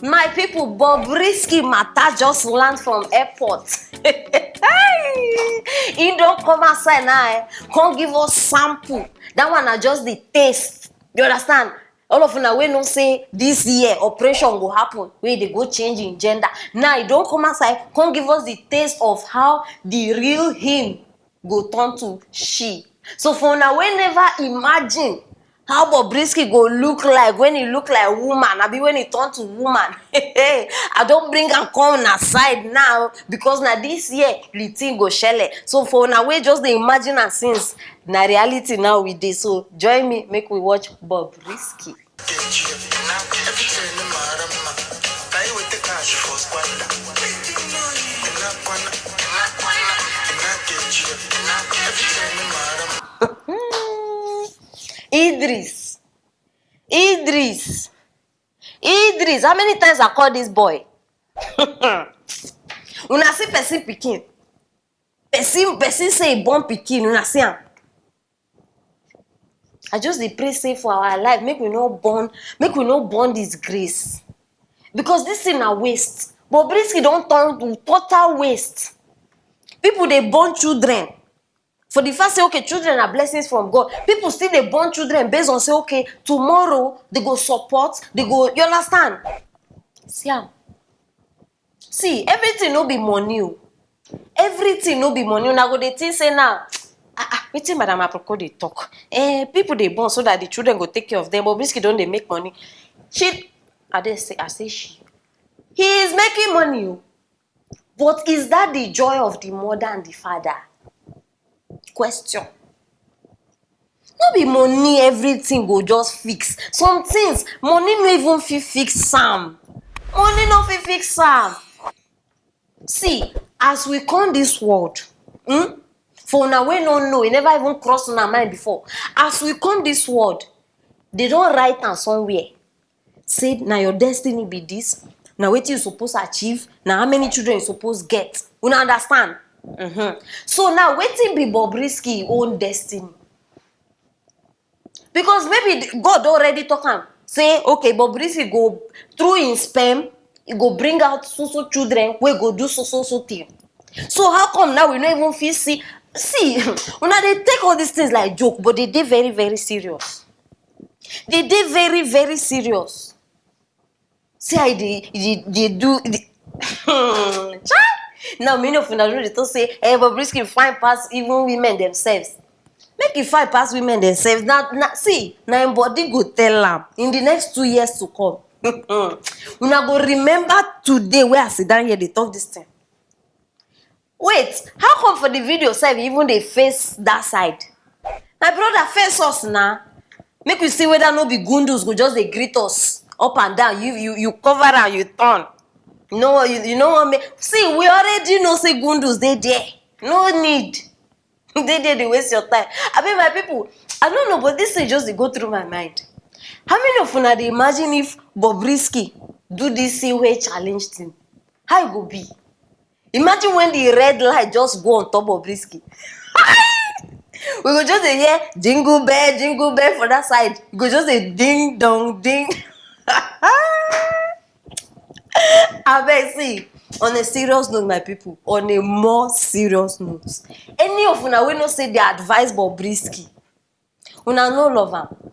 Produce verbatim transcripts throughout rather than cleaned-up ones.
My people, Bobrisky matter just land from airport. He don come outside now, eh? Come give us sample. That one na just the taste. You understand? All of una wey know say this year operation go happen, wey dey go change in gender. Now e don come outside, come give us the taste of how the real him go turn to she. So for una wey never imagine how Bobrisky go look like when he look like woman, abi when he turn to woman, I don bring am come una side now, because na this year the thing go shele. So for una wey just dey imagine am since, na reality now we dey. So join me, make we watch Bobrisky. Idris. Idris. Idris. How many times I call this boy? Una see person pikin. Person, person say he born pikin. Una see am. I just dey pray say for our life, make we no born, make we no born disgrace. Because this thing na waste. Bobrisky don turn to total waste. People dey born children for the fact say, okay, children are blessings from God. People still dey born children based on say, okay, tomorrow they go support, they go, you understand? See am. See, everything no be money o. Everything no be money. Una go dey think say now, ah, ah, wetin Madam Aproko dey talk? Eh, people dey born so that the children go take care of them. Bobrisky don dey make money. She, I dey say, I say she. He is making money o. But is that the joy of the mother and the father? Question. No be money everything go just fix. Some things, money no even fit fix am. Money no fit fix am. See, as we come this world, hmm? For una wey no know, e never even cross una mind before. As we come this world, they don write am somewhere. Say na your destiny be this, na wetin you suppose achieve, na how many children you suppose get. Una understand? Mm-hmm. So now, wetin be Bobrisky own destiny? Because maybe God already talk am say, okay, Bobrisky go, through him sperm, he go bring out so so children wey go do so so so thing. So how come now we no even fit see? See, una dey take all these things like joke, but they dey very very serious. They dey very very serious. See how e dey, e dey, dey do, e dey. Chai! Now many of una don dey talk say, eh, Bobrisky fine pass even women themselves. Make e fine pass women themselves. Na, na, see, na im body go tell am in the next two years to come. Una go remember today wey I sit down here dey talk this thing. Wait, how come for the video sef you even dey face that side? My brother, face us na. Make we see whether no be gundus go just dey greet us up and down. You, you, you cover am, you turn. You know what? You, you know what? Me, see, we already know say gundus dey there. No need. Dey there dey waste your time. I mean, my people, I don't know, but this thing just dey go through my mind. How many of una dey imagine if Bobrisky do this C way challenge thing? How e go be? Imagine when the red light just go on top Bobrisky. We go just dey hear jingle bell, jingle bell for that side. You go just dey ding dong ding. Abeg, see, on a serious note, my people, on a more serious note, any of una wey know say dey advise Bobrisky, una no love am.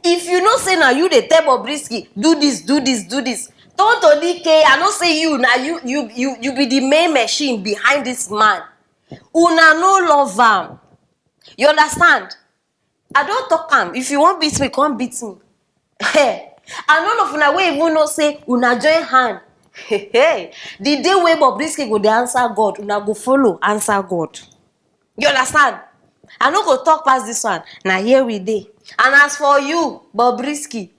If you know say na you dey tell Bobrisky, do this, do this, do this, turn to D K, I know say you, na you, you, you, you be the main machine behind this man. Una no love am. You understand? I don talk am. If you wan beat me, come beat me. Hey, I no know if una wey even know say una join hand. Hey, hey. The day wey Bobrisky go dey answer God, una go follow answer God. You understand? I no go talk pass this one. Na here we dey. And as for you, Bobrisky,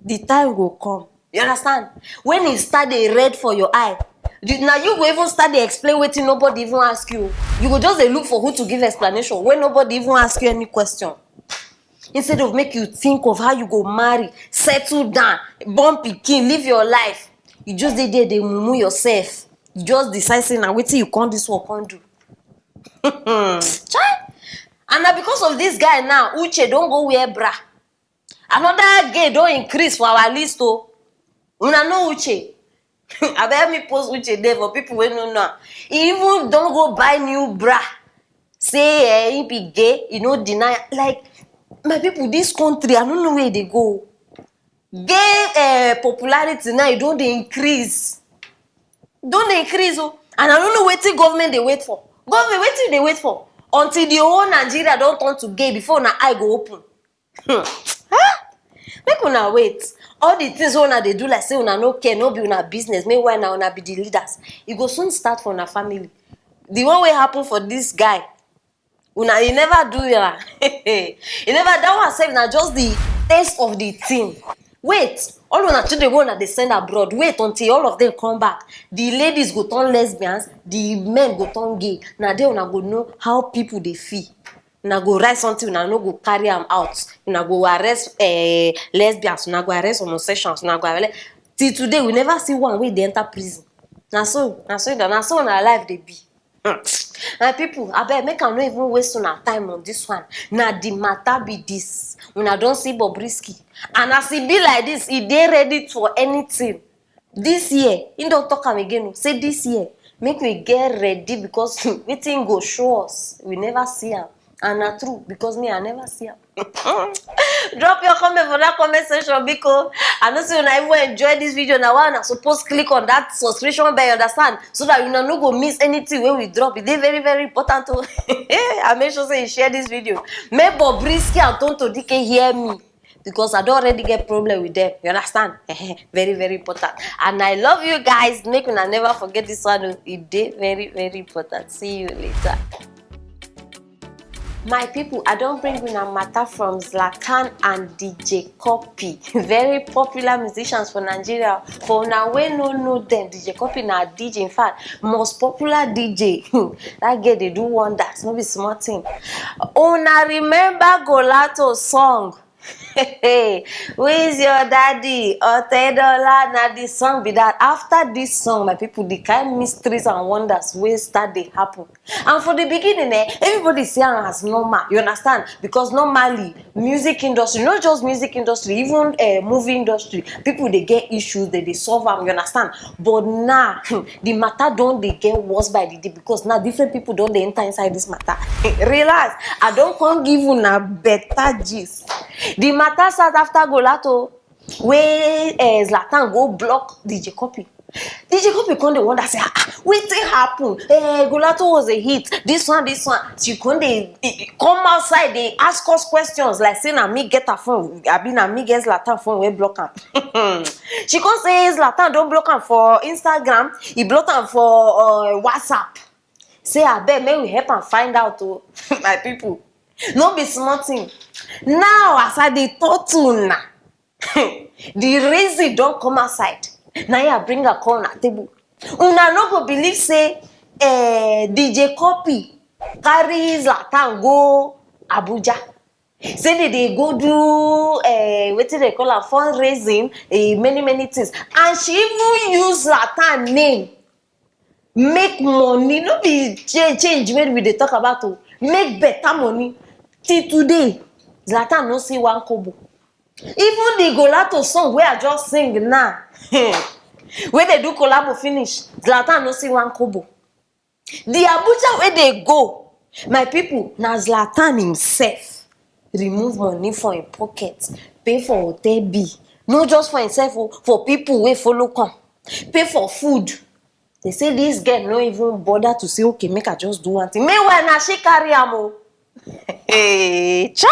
the time go come. You understand? When e start dey red for your eye, the, na you go even start dey explain wetin nobody even ask you. You go just dey look for who to give explanation when nobody even ask you any question. Instead of make you think of how you go marry, settle down, born pikin, live your life, you just dey there dey mumu yourself. You just decide say na wetin you come this world come do. Chai! And na because of this guy now, Uche don go wear bra. Another gay don increase for our list o. Una know Uche? Abeg, help me post Uche there for people wey no know am. He even don go buy new bra. Say, eh, he be gay, he no deny am. Like, my people, this country, I no know where e dey go. Gay, eh, popularity now, e don dey increase. Don dey increase o. And I no know wetin government dey wait for. Government, wetin you dey wait for? Until the whole Nigeria don turn to gay before una eye go open. Hmm. Ah! Make una wait. All the things wey una dey do like say una no care, no be una business. Meanwhile, na una be the leaders. E go soon start for una family. The one wey happen for this guy, una, e never do am. E never, that one sef na just the taste of the thing. Wait, all una children wey una dey send abroad, wait until all of them come back. The ladies go turn lesbians, the men go turn gay. Na there una go know how people dey feel. Una go write something, una no go carry am out. Una go arrest, eh, lesbians, una go arrest homosexuals, una go arrest. Till today, we never see one wey dey enter prison. Na so, na so, na so una life dey be. Hmm. My people, abeg, make I no even waste una time on this one. Na the matter be this. Una don see Bobrisky. And as e be like this, e dey ready for anything. This year, he don talk am again o, say this year, make we get ready because wetin go show us, we never see am. And na true, because me, I never see am. Drop your comment for that comment section, biko. I know say una even enjoy this video. Na why una suppose click on that subscription bell, you understand? So that una no go miss anything wey we drop. E dey very, very important o. I make sure say you share this video. Make Bobrisky and Tonto Dike hear me. Because I don already get problem with them. You understand? Very, very important. And I love you guys. Make una never forget this one o. E dey very, very important. See you later. My people, I don bring una matter from Zlatan and D J Cuppy. Very popular musicians for Nigeria. For una wey no know them, D J Cuppy na D J. In fact, most popular D J. That girl dey do wonders, no be small thing. Una remember Golato song? Who is your daddy? Otedola, na the song be that. After this song, my people, the kind mysteries and wonders wey start dey happen. And for the beginning, eh, everybody see am as normal, you understand? Because normally, music industry, not just music industry, even, eh, movie industry, people dey get issues, they dey solve am, you understand? But now, the matter don dey get worse by the day, because now different people don dey enter inside this matter. Relax, I don come give una better gist. The matter start after Golato, wey, eh, Zlatan go block D J Cuppy. D J Cuppy come dey wonder say, "Ah, ah, wetin happen? Eh, Golato was a hit. This one, this one." She come dey, eh, come outside, dey ask us questions like say na me get her phone, abi na me get Zlatan phone wey block am. She come say Zlatan don block am for Instagram, he block am for, uh, WhatsApp. Say, "Abeg, make we help am find out o." My people, no be small thing. Now, as I dey talk to una, the reason don come outside. Na I bring am come una table. Una no go believe say, eh, D J Cuppy carry Zlatan go Abuja. Say they dey go do, eh, wetin they call am, fundraising, eh, many, many things. And she even use Zlatan name make money. No be cha-, change wey we dey talk about o. Make better money. Till today, Zlatan no see one kobo. Even the Golato song wey I just sing now, wey they do collabo finish, Zlatan no see one kobo. The Abuja wey they go, my people, na Zlatan himself remove money for him pocket, pay for hotel bill. No just for himself o, for people wey follow come, pay for food. They say this girl no even bother to say, "Okay, make I just do one thing." Meanwhile, na she carry am o. Hey, chai!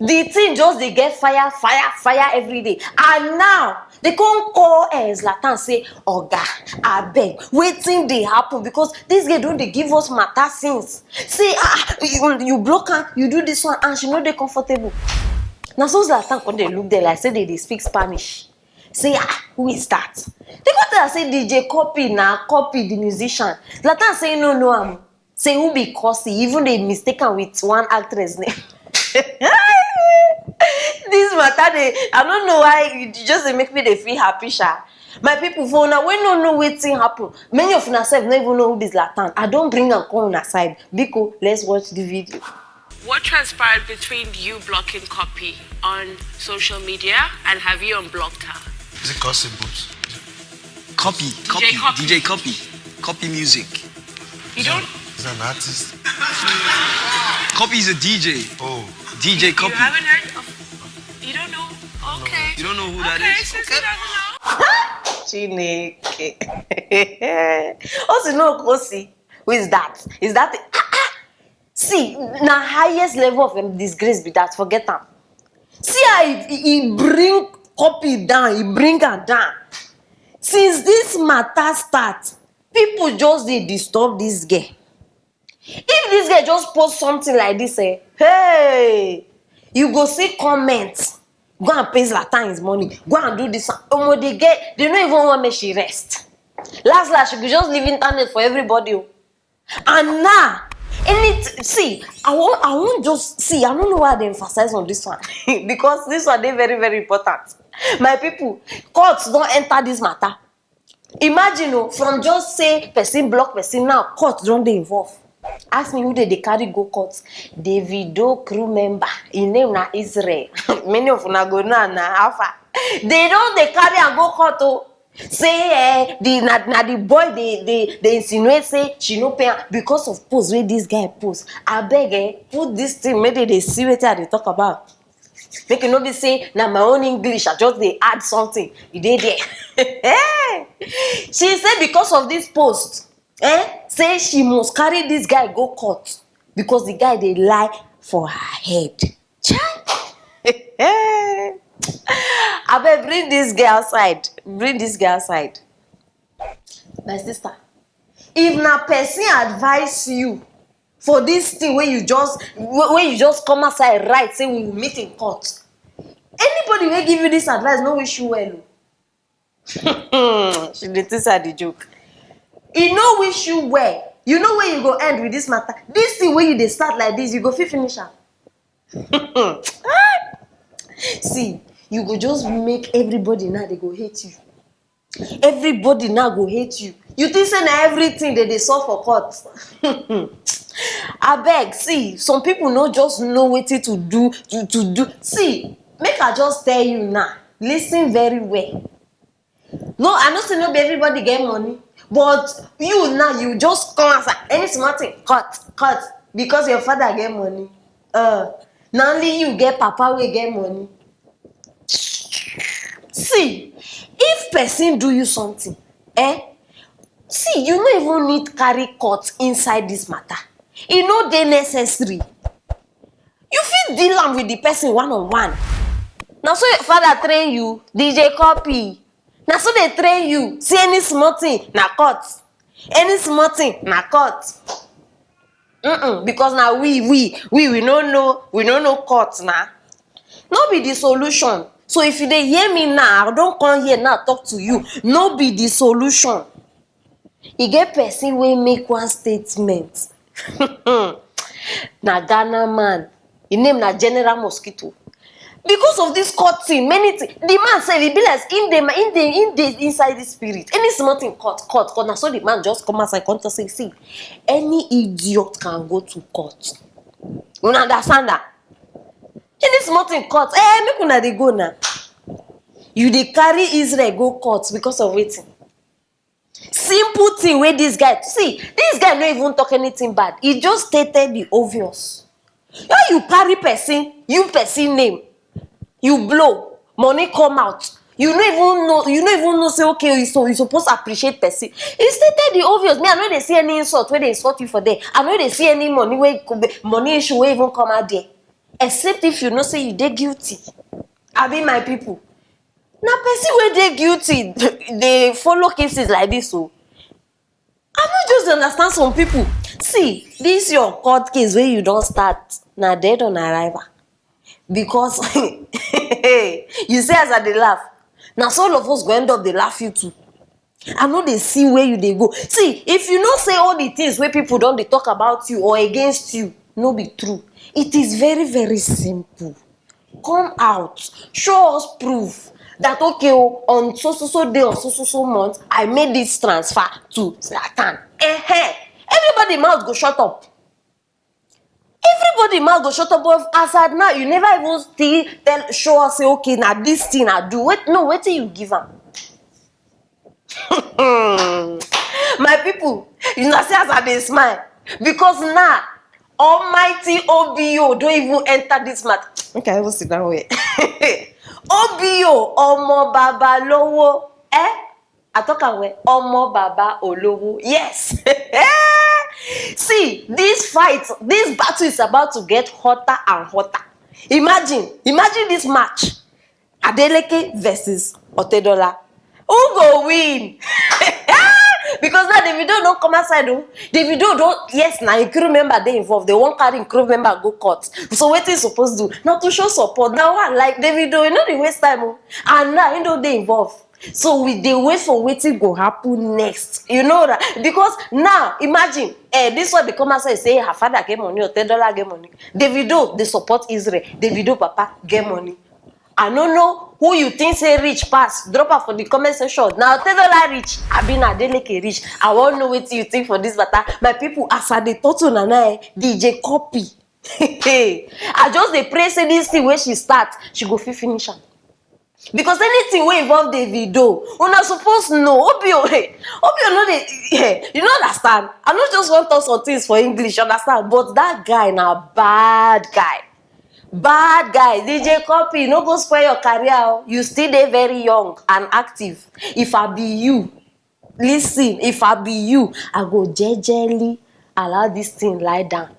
The thing just dey get fire, fire, fire every day. And now, they come call, eh, Zlatan say, "Oga, abeg, wetin dey happen?" Because this girl don dey give us matter since. Say, "Ah, you, you block am, you do this one," and she no dey comfortable. Na so Zlatan come dey look there like say they dey speak Spanish. Say, "Ah, who is that?" They come tell am say D J Cuppy na, Cuppy the musician. Zlatan say no know am. Say who be Cuppy, even dey mistake am with one actress name. This matter dey, I no know why, e just dey make me dey feel happy sha. My people, for una wey no know wetin happen, many of una sef no even know who be Zlatan. I don bring am come una side. Biko, let's watch the video. What transpired between you blocking Cuppy on social media and have you unblocked her? Is it Cousin Boots? Copy, copy, D J Copy. D J Copy, Copy Music. You don't. He's an artist. Copy is a D J. Oh, D J You Copy. Haven't heard of. You don't know. Okay. You don't know who that Okay, is? since Okay. He doesn't know. Chineke. O si no Kosi. Who is that? Is that? Ah, ah. See, na highest level of um, disgrace be that. Forget am. See how he, he, he bring Copy down, he bring am down. Since this matter start, people just dey disturb this girl. If this girl just post something like this, eh, hey, you go see comment. Go and pay Zlatan his money. Go and do this one. Omo, they get, they no even want make she rest. Last last, she go just leave internet for everybody. Oh. And now, any see, I won't, I won't just see. I don't know why they emphasize on this one because this one dey very very important. My people, courts don enter this matter. Imagine, oh, from just say person block person, now court don dey involve. Ask me who dey dey carry go court. Davido crew member, him name na Israel. Many of una go know am na how far. They don dey carry am go court, oh. Say eh, the na, na the boy dey dey dey insinuate say she no pay am because of post wey this guy post. Abeg, eh, put this thing make they dey see wetin I dey talk about. Make e no be say na my own English, I just dey add something. E dey there. She say because of this post, eh, say she must carry this guy go court because the guy dey lie for her head. Chai! Abeg, bring this girl outside. Bring this girl outside. My sister, if na person advise you for this thing wey you just wey wey you just come outside write say we will meet in court, anybody wey give you this advice no wish you well o. She dey think say I dey joke. E no wish you well. You know where you go end with this matter. This thing wey you dey start like this, you go fit finish am. See, you go just make everybody now dey go hate you. Everybody now go hate you. You think say na everything they dey solve for court? Abeg, see, some people no just know wetin to do to to do. See, make I just tell you now. Listen very well. No, I know say no be everybody get money, but you now you just come outside any small thing cut cut because your father get money. Uh, na only you get papa wey get money. See, if person do you something, eh? See, you no even need carry court inside this matter. E no dey necessary. You fit deal am with the person one on one. Na so your father train you, D J Copy. Na so they train you. See any small thing, na court. Any small thing, na court. Mm-mm, because na we, we, we, we no know, we no know court na. No be the solution. So if you dey hear me now, I don come here now talk to you. No be the solution. E get person wey make one statement. Na Ghana man. Him name na General Mosquito. Because of this court thing, many things. The man sef, e be like him dey him dey him dey inside the spirit. Any small thing court court court. Na so the man just come outside come talk say, see, any idiot can go to court. Una understand am? Any small thing court, eh, make una dey go now. You dey carry Israel go court because of wetin? Simple thing wey this guy see, this guy no even talk anything bad. He just stated the obvious. When you carry person, you person name, you blow, money come out. You no even know, you no even know say okay, you so you suppose appreciate person. He stated the obvious. Me, I no dey see any insult wey dey insult you for there. I no dey see any money wey money issue wey even come out there. Except if you know say you dey guilty. Abi my people, na person wey dey guilty dey follow cases like this o. I no just understand some people. See, this your court case wey you don start na dead on arrival because you see as I dey laugh, na so all of us go end up dey laugh you too. I no dey see where you dey go. See, if you know say all the things wey people don dey talk about you or against you no be true, it is very very simple. Come out, show us proof that okay o, on so so so day of so so so month, I made this transfer to Zlatan. Ehen, everybody mouth go shut up. But the man go shut up, but as at now, you never even still tell, show us, say, "Okay, now this thing I do." Wait, no, wait till you give am. My people, you know, see as I dey smile. Because now, Almighty O B O don't even enter this matter. Okay, I will sit down here. O B O, Omo Baba Lowo. Eh? I talk am well. Omo Baba Olowo. Yes. See, this fight, this battle is about to get hotter and hotter. Imagine, imagine this match. Adeleke versus Otedola. Who go win? Because now Davido don come outside o. Davido don, yes, na him crew member dey involved. They wan carry him crew member go court. So wetin he suppose do? Na to show support. Na why, like, Davido, you no dey waste time o. And now he don dey involved. So we dey wait for wetin go happen next. You know that? Because now, imagine, eh, this one dey come outside say her father get money, Otedola get money. Davido dey support Israel. Davido papa get money. I no know who you think say rich pass. Drop am for the comment section. Na Otedola rich, abi na Adeleke rich? I wan know wetin you think for this matter. My people, as I dey talk to una now, eh, D J Cuppy. I just dey pray say this thing wey she start, she go fit finish am. Because anything wey involve Davido, una suppose know. O B O, hey, O B O no dey, hey, you no understand. I no just wan talk some things for English, understand? But that guy na bad guy. Bad guy. D J Cuppy, no go spoil your career o. You still dey very young and active. If I be you, listen, if I be you, I go jejely allow this thing lie down.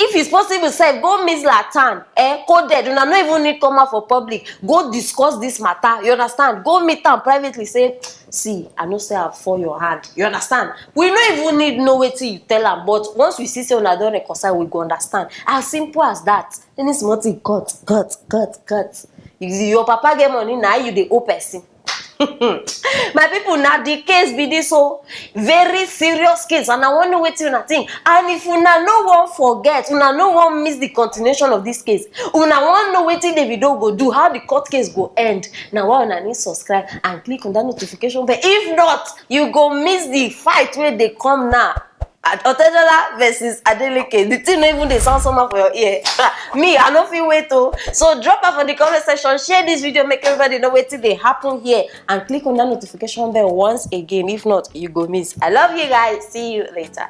If it's possible sef, go meet Zlatan, eh, coded. Una no even need come out for public. Go discuss this matter. You understand? Go meet am privately. Say, "See, I know say I fall your hand." You understand? We no even need know wetin you tell am. But once we see say una don reconcile, we go understand. As simple as that. Any small thing, cut, cut, cut, cut. If your papa get money, na you dey owe person. My people, na the case be this o. Very serious case, and I wan know wetin una think. And if una no wan forget, una no wan miss the continuation of this case, una wan know wetin Davido go do, how the court case go end, na why una need subscribe and click on that notification bell. If not, you go miss the fight wey dey come now. Otedola versus Adeleke. The thing no even dey sound somehow for your ear. Me, I no fit wait o. So drop am for the comment section, share this video, make everybody know wetin dey happen here, and click on that notification bell once again. If not, you go miss. I love you guys. See you later.